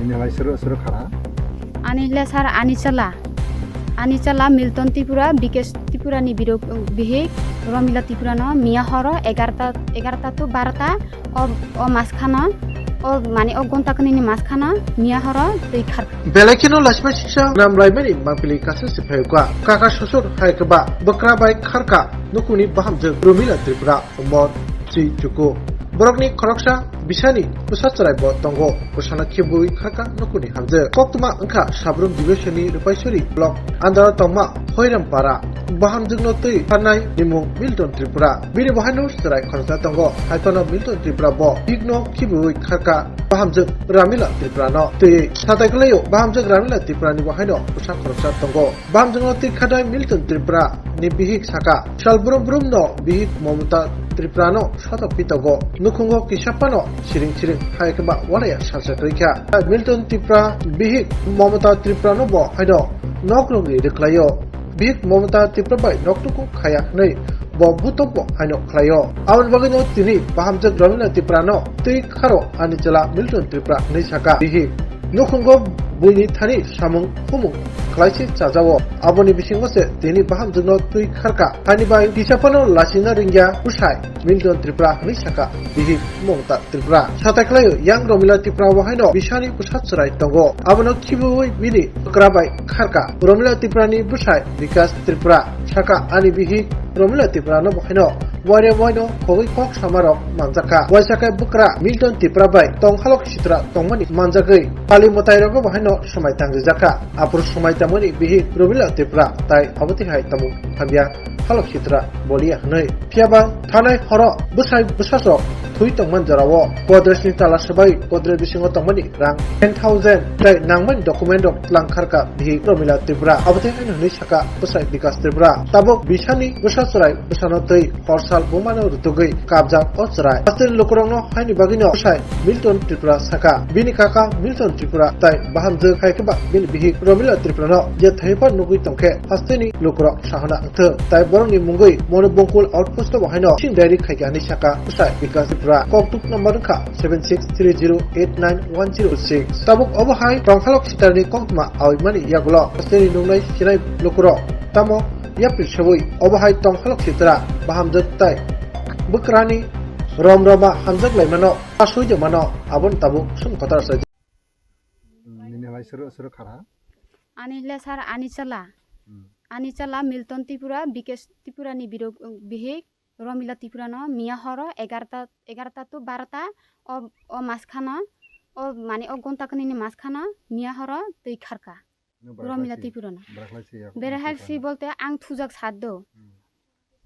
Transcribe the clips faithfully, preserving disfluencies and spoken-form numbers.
Nilai suru suru khara. Ani le sar ani chala. Ani chala Milton Tripura, Bikesh Tripura ni biro-, bihik Romila Tripura no miya horo egarta, egarta to barota o, o mas khana, o mane o gonta kani ni mas khana miya horo twi khar. Belai kheno laisma singsa nam laimani mangpili kaisa se phayuka. Kaka sosor hai keba bwkra bai kharka nukuni bahamjwk Romila Tripura. Umor, swi chuku. Borokni khoroksa bisani bwsa chwrai bo tongo. Bwsano khibui kharka nukuni hamjwk. Koktwma wngkha Sabrum Division ni Rwpaisuri block under tongma Hoiram para. Bahamjwkno twi kharnai nimung Milton Tripura. Bini bo haino chwrai khoroksa tongo. Haiphano Milton Tripura bo bihikno khibui kharka bahamjwk Ramila Tripura no twi. Satai kwlaio bahamjwk Ramila Tripura ni bo haino bwsa khoroksa tongo. Bahamjwkno twi khatai Milton Tripura ni bihik saka, sal brum brum no bihik Momota Tripura no sotok pitogo. Nukhungo kisa phano siring siring hai khe ba walaya salsa kwrwi kha. Milton Tripura bihik Momota Tripura no bo haino nok rwgwi rwkhlaio. Bihik Momota Tripura bai nok tuku khaya hwnwi bo butok bo haino khlaio. Aboni bagwi no tini bahamjwk Ramila Tripura no twi kharo ani chwla Milton Tripura hwnwi saka. Bihik nukhungo buini thani samung humung khlai se chajao. Aboni bisingo se tini bahamjwkno twi kharka. Hani bai kisa phano lachina ringya bwsai Milton Tripura hwnwi saka bihik Momota Tripura. Satai khlaio yang Romila Tripura bo haino bisani bwsa chwrai tongo. Abono khibiui bini bwkra bai kharka. Romila Tripura ni bwsai Bikash Tripura saka ani bihik Romila Tripura no bo haino waire waino khogwi kok samarok manjakha. Waisa khe bwkra Milton Tripura bai tongkhalok sitra tongmani manjagwi pali mwtai rogo bo haino swmai tangrijakha. Aphuru swmai tangmani bihik Romila Tripura tai abo twi hai tamo hamya khalok sitra boliya hwnwi. Phiya ba thanai horo bwsai bwsasrok thwi tongmani jorao Godrej ni tala swbai Godrej bisingo tongmani rang ten thousand tei nangmani document rok tlang kharka bihik Romila Tripura. Abo twi haino hwnwi saka bwsai Bikash Tripura. Tabuk bisani bwsa chwrai bwsano twi hor sal bumano rwtugwi kabjak o chwrai. Hasteni lukurokno haini bagwino bwsai Milton Tripura saka. Bini kaka Milton Tripura tai bahamjwk hai khe ba bini bihik Romila Tripura no je thaiphano nugwi tongkhe hasteni lukurok sahana wngthwk. Tai borokni mungwi Monibongkul outpost o bo haino sing diary khaikha hinwi saka bwsai Bikash Tripura. Kok tukna ma wngkha seven six three zero eight nine one zero six. Tabuk obo hai tongkhalok sitarni koktwma awi mani yagulo hasteni nungnai sinai lukurok tamo yapri sewi obo hai tongkhalok sitra bahamjwk tai bwkrani rom roma hamjak laimano asoi de mano aboni tabuk sum kotor sa. Nini lai suru suru khara. Ani le sar ani chala. Hmm. Ani chala Milton Tripura, Bikesh Tripura ni biro-, bihik Romila Tripura no miya horo egarta, egarta to barota o, o mas khano, o mane o gonta kani ni mas khano miya horo twi kharka. Nung Romila bwrakhlai si, Tripura no. Bwrakhlai si ya, Bwrakhlai si bolte ang thujak sat do. Hmm.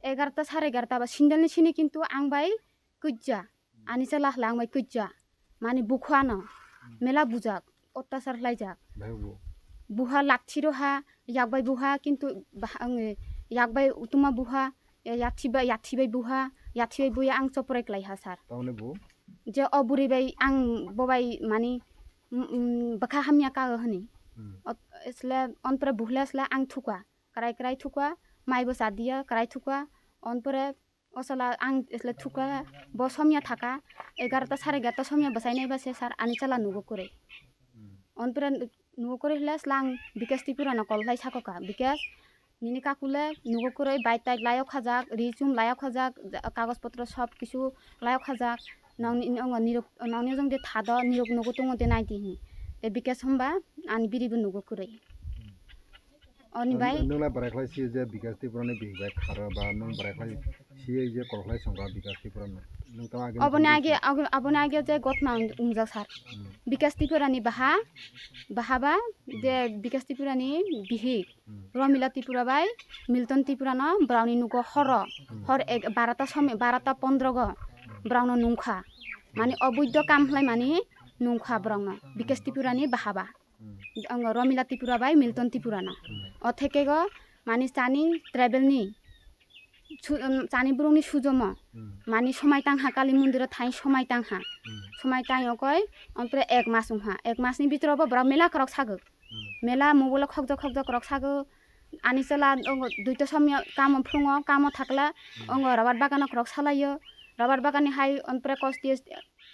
Egarta sare egarta ba sindal ni sini kintu ang bai kwchya. Ani chala hwla ang bai kwchya. Mani bukhu ano. Hmm. Mela bujak, ottachar khlaijak. Bai bu. Buha lathi roha, yak bai buha, kintu bah-, ang, yak bai utuma buha, ya-, yathi bai, yathi bai buha, yathi bai buya ang choprai klai ha, sir. Tamoni bu? Je o buri bai ang bo bai mani, mm, mm, bwkha hamya ka hwnwi. Hmm. Ot-, esle onpre buhle esle ang thuka. Krai krai thuka, mai bo cha diya, krai thuka, onpore o sala ang esle thuka, bo somya thaka, egarota sare egarota somya bwsai nai ba se sir ani chala nugo kwrwi. Onpore nugo kwrwi hwle sla ang Bikash Tripura no call khlai sako ka, Bikash nini kakule nugo kwrwi bike tike layok khajak, ri chum layok khajak, kagoj potro sob kisu layok khajak, nangni, nangni nirok, nangni jong de thado, nirok nugo tongo de nai di hwnwi. Te Bikash hwnba ani biri bo nugo kwrwi. Oni bai. Nung lai barai khlai si je Bikash Tripura ni bihik bai kharo ba nung barai khlai si je kol khlai songkha Bikash Tripura no. Nung tamo age. Aboni age, age, aboni age je gotna wngjak sir. Hmm. Bikash Tripura ni baha, baha ba je Bikash Tripura ni bihik. Hmm. Romila Tripura bai Milton Tripura no browni nugo horo. Hmm. Hor ek, barota somi, barota pondro go browno nungkha. Mani obuiddo kam khlai mani nungkha browno. Bikash Tripura ni baha ba. Hmm. Ang Romila Tripura bai Milton Tripura no. Hmm. O theke go mani chani tribal ni su-, um, chani burung ni sujomo. Hmm. Mani somai tang ha Kali mondir o thai somai tang ha. Hmm. Somai tang okoi ompre ek mas wng ha. Ek mas ni bitoro bo borok mela korok sagw. Hmm. Mela mobile o khokjak khokjak korok sagw. Ani chwla ongo duita somya kamo phungo kamo thakla. Hmm. Ongo rabar bagano korok salaio. Rabar bagani hai ompre kos tiyo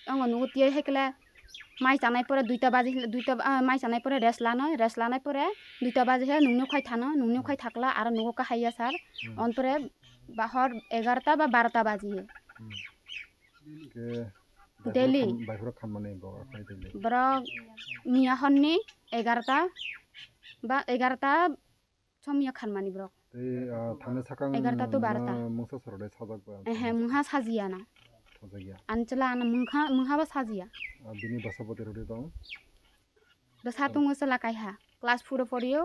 ongo nugo tiyo hekla. Mai chanai pore duita baji hile, duita, ah, mai chanai pore rest lano, rest lanai pore duita baji he nungni khai thano, nungni khai thakla aro nugo kahai ya sir. Hmm. On pore bahor egarota ba barota baji he. Hmm. Ke Daily. Baifrok khan-, baifrok khanmani bo khai daily. Borok miya honni egarota ba egarota somya khanmani borok. Tei, ah, thangna sakang egarta to barta. Mungsa sorode sajak ba? Ehe, mungha sajiya na. Sajakya. Ani chwla ano mungha, mungha ba sajiya. Ah, bini bwsa bwtwi rwdi tong? Bwsa tongo chwla kaiha. Class four o poriyo,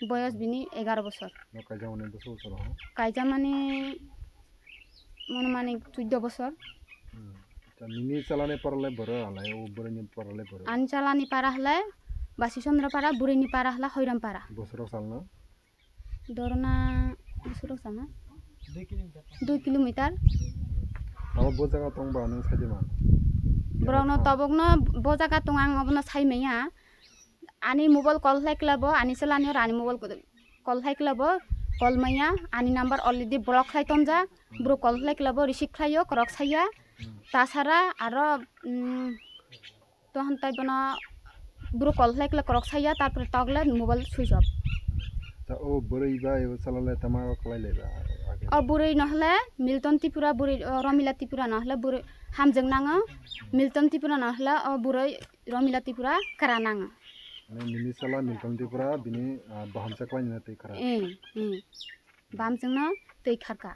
boyos bini egaro bosor. No kaijamani bwsa bosor ho? Kaijamani mono mani chuddo bosor. Hmm. Ta nini chalani para le bwrwi alai, o bwrwini para le bwrwi? Ani chalani para hwle Basi Chandra para, bwrwini para hwle Hoiram para. Bosor salno? Dorna, surok sama? Dui kilometer. Abo bo jaga tongba nung saidi man? Borokno tabukno bo jaga tong ang obono sai maya. Ani mobile call khlai kla bo, ani chwlani oro ani mobile call khlai kla bo, call maya. Ani number already block khlai tonjak. Borok call khlai kla bo receive khlaio, korok saya. Tasara aro, mm, Tohon tai bono borok call khlai kla korok saya, tarpore tok le mobile switch off. Ta o bwrwi bai o chala le tama o khlai lai ba age? O bwrwi no hwle Milton Tripura bwrwi, o Romila Tripura no hwle bwrwi hamjwk nango. Milton Tripura no hwle o bwrwi Romila Tripura kwra nango. Mane nini chala Milton Tripura bini, ah, bahamsa khlai nina twi kwra? Eh, eh. Bam chwngno twi kharka.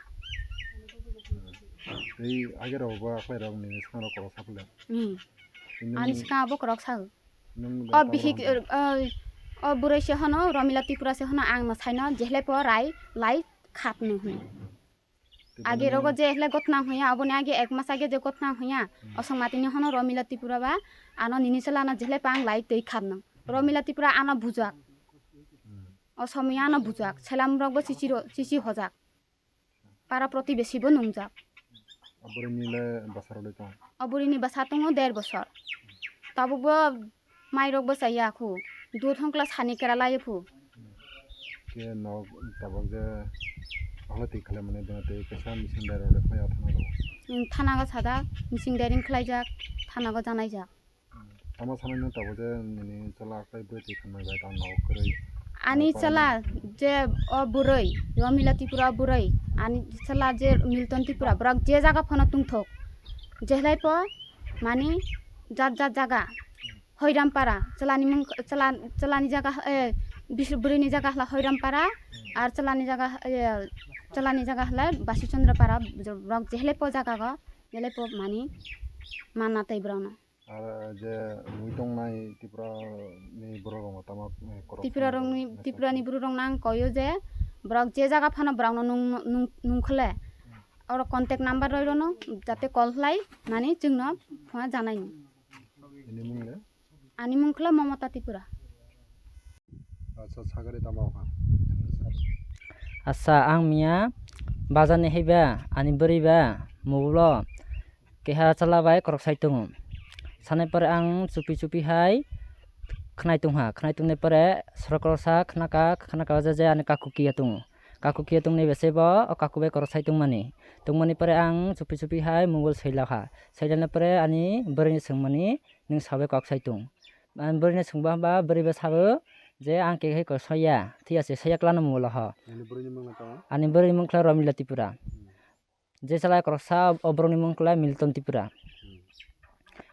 Tei age rok bo aklai rok ni swkang rok korok sa phle. Hmm. Tei nung, ani swkang abo korok sa. Nung o bihik, o, o bwrwi se hono, Romila Tripura se hono, ang no saino jehle po rai lai khat nung hwnwi. Tei age bono rogo nung jehle gotnang hoya, aboni age ek mas age je gotnang hoya. Hmm. Osong matini hono Romila Tripura ba ano nini chwla no jehle po ang lai twi khat nung. Romila Tripura ano bujak. Hmm. O somoyano bujak, selamrokbo chichiro-, chichi hojak. Para protibesibo nungjak. Aboroni le bwsarok de tong? Aboroni bwsa tongo der bosor. Tabukbo mairokbo chaya khu. Dut hongkla sani kera laye khu. Ke nok tabuk je ahla twi khlaimani dona tei kaisa missing diary rok de khaya thana rok. Thanago sajak, missing diary khlaijak, thanago janaijak. Tamo sanai no tabuk je nini chwla khlai bwrwi twi khanmai bai tamo kwrwi. Ani chwla je o bwrwi, Romila Tripura o bwrwi, ani chwla je Milton Tripura, borok je jaga phano tongthok. Jehlai po mani jat jat jaga. Hoiram para, chwlani mung, chwla, chwlani jaga, eh, bis-, bwrwini jaga hwla Hoiram para, ar chwlani jaga, eh, chwlani jaga hwla Basi Chandra para, borok jehlai po jaga go, jehlai po mani manna tei borokno. Ar je mui tongnai Tripura ni borok rok tamo, eh, korok Tripura rokni, Tripura ni borok rok nang koyo je borok je jaga phano borok no nung, nung, nung khle. Oro contact number roi rono jate call khlai mani chwngno phone janai ni. Ini mung le? Ani mung khle Momota Tripura. Acha, sagari tamo kha? Acha, ang miya bazar ni haiba, ani bwrwi ba, mobile o keha chwla bai korok sai tongo. Sanai pore ang chupi chupi hai khnai tongha, khnai tongnai pore sorok koroksa khnaka, khnaka o je je ani kaku kiya tongo. Kaku kiya tongnai bese bo o kaku bai korok sai tongmani. Tongmani pore ang chupi chupi hai mobile sai lakha. Sai lana pore ani bwrwi ni swngmani, "Nwng sabai kok sai tong?" Ang bwrwino swngba hwnba, bwrwibo sabo je, "Ang kekhe kok soya, thiyase soya kwlano munglo ho." Nini bwrwini mungno tamo? Ani bwrwini mung khlai Romila Tripura. Hmm. Je chwla koroksa, o borokni mung khlai Milton Tripura. Hmm.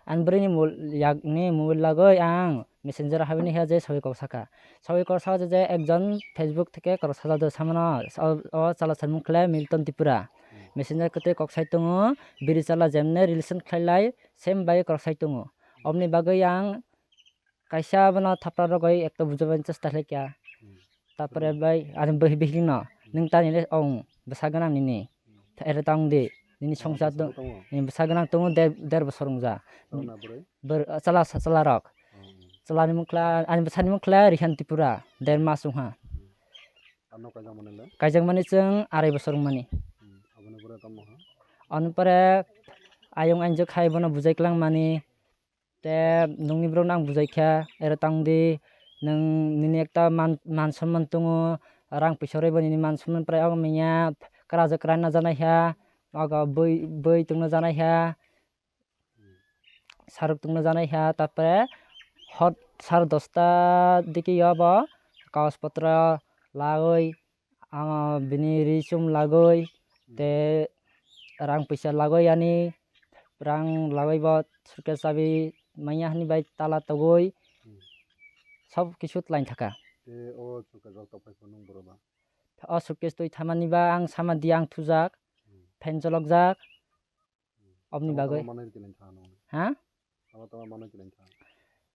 Ani bwrwini mul-, yakni mobile lagoi ang messenger habini hiya je sawi kok saka. Sawi kok saka je, je ekjon Facebook theke korok sajak do samano, o, o chwla sani mung khlai Milton Tripura. Hmm. Messenger kwtwi kok sai tongo, biri chwla jemne relation khlai lai, same bai kok sai tongo. Oboni bagwi ang kaisa bono thapra rogwi ekta bujabai chesta khlaikha. Hmm. Tapore bai ani bihik no, "Nwng tani le ong bwsa gwnang nini? Ere tong di, nini songsar bwsa tongo, nini bwsa gwnang tongo, der, der bosor wngja." Tamoni bwrwi? Bwr-, chwla, chwla rok. Oh. Chwlani mung khlai, ani bwsani mung khlai Rihan Tripura, der mas wngha. Hmm. Ano kaijakmani le? Kaijakmani chwng arai bosor wngmani. Hmm. Aboni bwrwi tamo ha? Ani pore ayung anjwk hai bono bujai kwlangmani. Te nungni borokno ang bujaikha, ere tang di, nwng nini ekta man, man somman tongo, rang puisa rwui bo nini man somman prai ogo manya, kwrajwk kwrana janai kha, ogo bui, bui tongna janai kha. saruk tungna janai ha, tapore hot sar dosta diki yo bo kagoj potro lagoi, ang bini ri chum lagoi, Hmm. te rang puisa lagoi ani, rang lagoi bo suitcase chabi manya hani bai tala togoi, Hmm. sob kisu tlain thaka. Te o suitcase rok tokphai phano nung boro ba? O suitcase twi thamani ba ang sama di ang thujak, Hmm. phen cholokjak, Hmm. Obni Tama bagwi. Tama manwi twi lai thang nung? Ha? Tama tama manwi twi lai thang?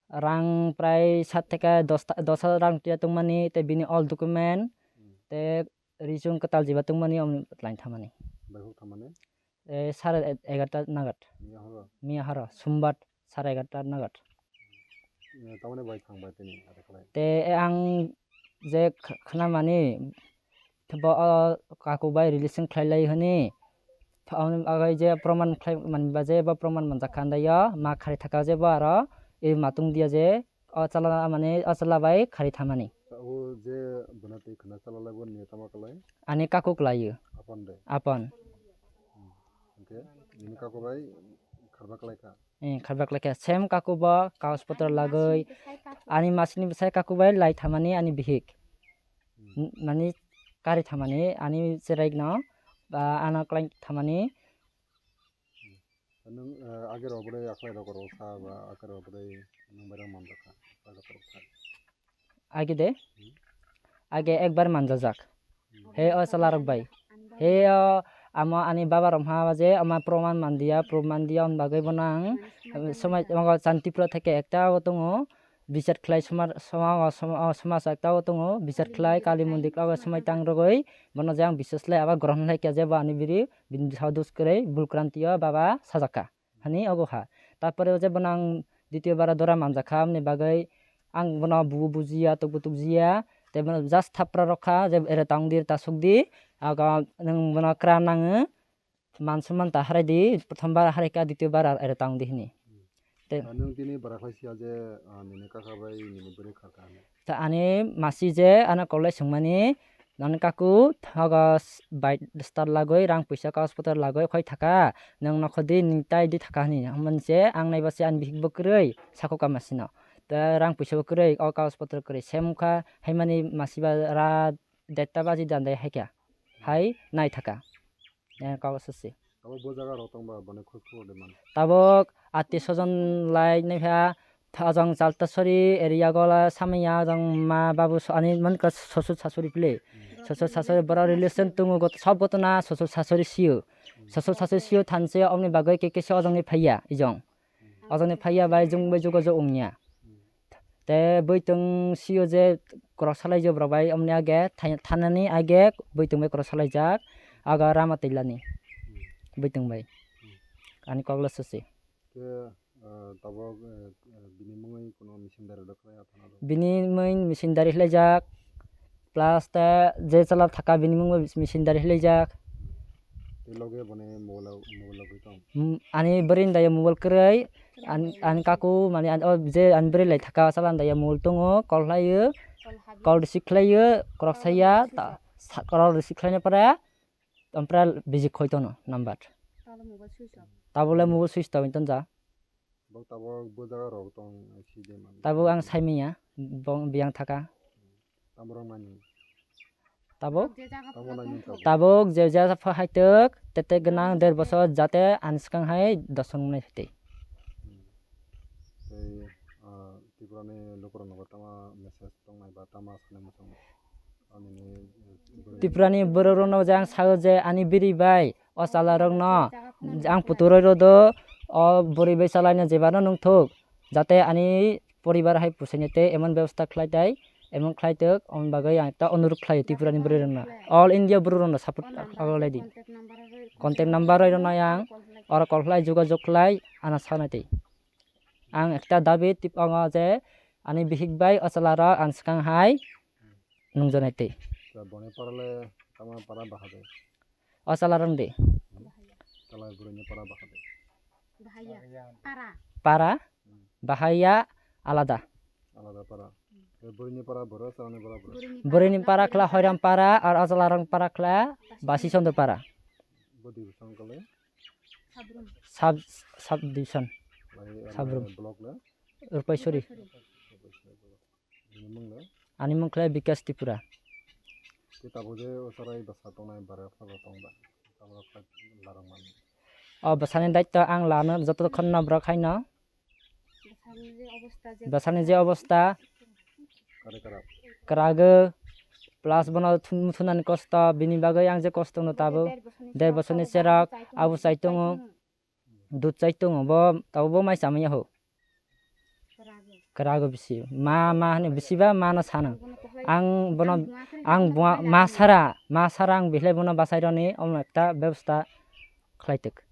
Rang prai sat theke dos ta-, dos hajar rang twi tongmani, tei bini all document, Hmm. tei ri chum kwtal jiba tongmani, obni lai thamani. Bai huk thamani? Eh, sare egarta nagat. Miya horo? Miya horo, Sumbat, sare egarta nagat. Eh, tamoni bai thang bai tini, ate khlai? Te ang je kh-, khnamani, bo o kaku bai relation khlai lai hwnwi, aboni bagwi je proman khlai mani ba je bo proman manjak kha, andaiyo ma khari thaka je bo aro e matung dia je o chala mani o chala bai khari thamani. O je bwna twi khna chala lai bo ni tama klai? Ani kaku klaiyo. Apon de? Apon. Hmm. Hwnkhe nini kaku bai kharba klai kha? Eh, kharba klai kha. Same kaku bo kagoj potro lagoi. Ani masini bwsai kaku bai lai thamani ani bihik. Hmm. N-, mani kari thamani ani cherai no, ba ano klai thamani. Hmm. Nwng, eh, age rok bwrwi aklai rok rok sa ba age rok bwrwi nwng bai rok man rok kha, aklai rok rok sa. Age de? Hmm. Age ekbar manjajak. Hmm. He o chwla rok bai. He o amo ani baba rok ha je ama proman mandiya, proof mandiya, hwn bagwi bono ang somaj, ogo chan Tripura theke ekta o tongo, bichar khlai somar, soma-, o soma-, o somaj ekta o tongo, bichar khlai Kali mondir o somai tang rogwi, bono je ang biswas lai abo grohon lai khe je bo ani biri, bini bwsao dus kwrwi, bul kranti o baba sajak kha. Hani ogo ha. Tarpore o je bono ang ditio bara dora manjak kha, aboni bagwi ang bono bubo bujiya, tukbo tukjiya, tei bono just thapra rok kha, je ere tang di, ta suk di, aga nwng bono kra nangwi, man summan ta harai di, prothom bar harai kha, ditio bar ere tang di hini. Tei Ah, nwng tini bara khlai siya je, ah, nini kaka bai nini bwrwi kha kha hwnwi? Ta ani masi je ano kolai swngmani, nani kaku, thogo s-, bai start lagoi, rang puisa kagos potor lagoi, khoi thaka, nwng nokho di, nwng tai di thaka hwnwi. Hwnmani se ang naiba se ani bihik bo kwrwi, sako ka masino. Ta rang puisa bo kwrwi, o kagos potor kwrwi. Sem wngkha, haimani masi ba ra derta baji dan dai haikha. Hai nai thaka. Yang kagos se. Abo bo jaga rok tongba boni khoj khobor de man. Tabok atio sojon lai naiha, ajang Jaltasori area gola samaya ajang ma babu so-, ani man ka sosur sasuri pile. Hmm. Sosur sasuri bora relation tongo got-, sob gotona sosur sasuri sio. Hmm. Sosur sasuri sio thanse omni bagwi ke kesa ajang ni phaiya ijong. Hmm. Ajang ni phaiya bai jung bai jogajog ongya. Hmm. Te buitong sio je cross salai je borok bai omni age thai-, thanani age buitong bai cross salai jak. Aga rama twi lani. Hmm. Buitong bai. Hmm. Ani kok le sose. Ke, ah, tabok, eh, eh, bini mungwi kuno machine dari rok khlai aphano do? Bini mungwi machine dari khlai jak. Plus ta je chala thaka bini mungwi machine dari khlai jak. Tei loge boni mobile, mobile logwi tong? Hmm, ani bwrwi ni dayo mobile kwrwi, an-, ani kaku mani an-, o je ani bwrwi lai thaka chala ni dayo mobile tongo, call khlaio, call receive khlaio, khorok saiya, ta-, sa-, call receive khlaina pore, ompra busy khoi tono number. Tabole mobile switch off wng tonjak. Bo tabok bo jaga rok tong si de man. Tabok ang saimanya, bong biyang thaka. Tabok rok mani. Tabok? Tabok nai nung tabok. Tabok je ja pha hai tok, tete gwnang der bosor jate ani swkang hai dosong nai hwtwi. Hmm. Tei, ah, Tripura ni lukurok no tama message tong nai ba tama sanai muchung. Tripura ni borok rok no je ang sao je ani biri bai o chala rok no ang puturoi rw do, o bwrwi bai chalai no jeba no nung thuk, jate ani poribar hai pusaini tei emon bebosta khlai tai, emon khlai tok, omoni bagwi ang ekta onurok khlai o Tripura ni bwrwi rok no, all India borok rok no support rw lai di. Contact number rw nai ang, oro call khlai jogajog khlai ano sanai twi. Ang ekta dabi tip wngo je ani bihik bai o chwla rok ang swkang hai nungjaknai twi. Boni para le tamo para bahai de? O chwla rok de. Chwla bwrwi ni para bahai de? Para. Para? Bahai ya alada. Alada para. Bwrwi ni para bwrwi, chwla ni para bwrwi. Bwrwi ni para khla Hoiram para, ar o chwla rok para khla Basi Chondro para. Bo division kale? Sub, sub division. Sabrum. Block na? Urpaisori. Bini mung na? Ani mung khlai Bikas Tripura. Tei tabuk je o chwrai bwsa tongnai bara phano tong ba? Tamo khlai larang man. O bwsani daitto ang lano joto khonno borok haino. Bwsani je obostha je bwsani je obostha. Kare kara? Kwrago. Plus bono thun-, thunani kosto, bini bagwi ang je kosto no tabuk. Der bosoni cherok, abo chai tongo. Dud chai tongo, bo tabuk bo mai chamaya ho. Kwrago bisi. Ma, ma hwnwi bisi ba ma no sano. Ang bono, ang bua-, ma sara, ma sara ang bihlai bono bachai roni omo ekta bebosta khlai tok.